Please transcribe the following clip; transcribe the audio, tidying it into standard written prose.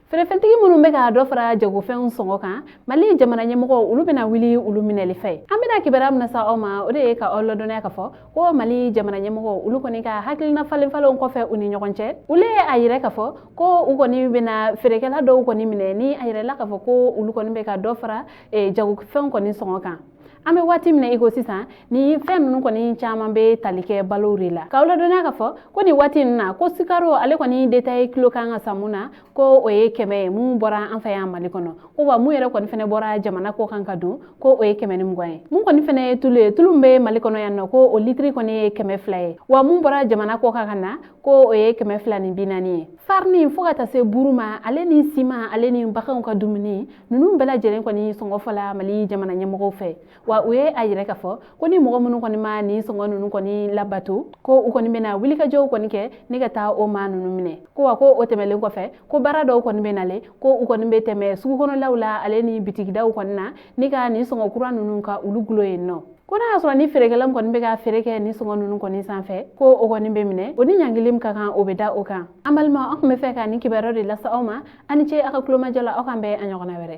Feerefɛntigi minnu bɛ ka dɔ fara jagofɛnw sɔngɔ kan, Mali jamana ɲɛmɔgɔ olu bɛna wuli olu minɛli fɛ. An bɛna kibaruya min lase aw ma, o de ye ka aw ladɔnniya k'a fɔ ko Mali jamana ɲɛmɔgɔ olu kɔni ka hakilina falen falenw kɔfɛ u ni ɲɔgɔn cɛ, olu ye a yira k'a fɔ ko u kɔni bɛna feerekɛla dɔw kɔni minɛ ni a yirala k'a fɔ ko olu kɔni bɛ ka dɔ fara jagofɛnw kɔni sɔngɔ kan. An bɛ waati min na i ko sisan, ni fɛn ninnu kɔni caman bɛ tali kɛ balow de la. K'aw ladɔnniya k'a fɔ ko nin waati ninnu na, ko sukaro ale kɔni détail kilo kan ka san mun na, ko o ye 100 ye mun bɔra an fɛ yan Mali kɔnɔ, ko wa mun yɛrɛ kɔni fɛnɛ bɔra jamana kɔ kan ka don, ko o ye 120 ye. Mun kɔni fɛnɛ ye tulu ye, tulu min bɛ Mali kɔnɔ yan nɔ, ko o litiri kɔni ye 200 ye, wa mun bɔra jamana kɔ kan ka na, ko o ye 240 ye. Farini fo ka taa se buru ma, ale ni siman, ale ni baganw ka dumuni ninnu bɛɛ lajɛlen kɔni sɔngɔ fɔla Mali jamana ɲɛmɔgɔw fɛ. Wa u ye a yira k'a fɔ ko ni mɔgɔ minnu kɔni ma nin sɔngɔ ninnu kɔni labato, ko u kɔni bɛna wulikajɔw kɔni kɛ ni ka taa o maa ninnu minɛ. Ko wa ko o tɛmɛlen kɔfɛ, ko baara dɔw kɔni bɛ nalen, ko u kɔni bɛ tɛmɛ sugu kɔnɔlaw la, ale ni bitigidaw kɔni na, ni ka nin sɔngɔ kura ninnu ka olu gulo yen nɔ. Ko n'a y'a sɔrɔ ni feerekɛla min kɔni bɛ ka feere kɛ nin sɔngɔ ninnu kɔni sanfɛ, ko o kɔni bɛ minɛ, o ni ɲangili min ka kan, o bɛ da o kan. An balimaw, an tun bɛ fɛ ka nin kibaruya de lase aw ma. A ni ce aw ka tulomajɔ la. Aw k'an bɛn a ɲɔgɔnna wɛrɛ.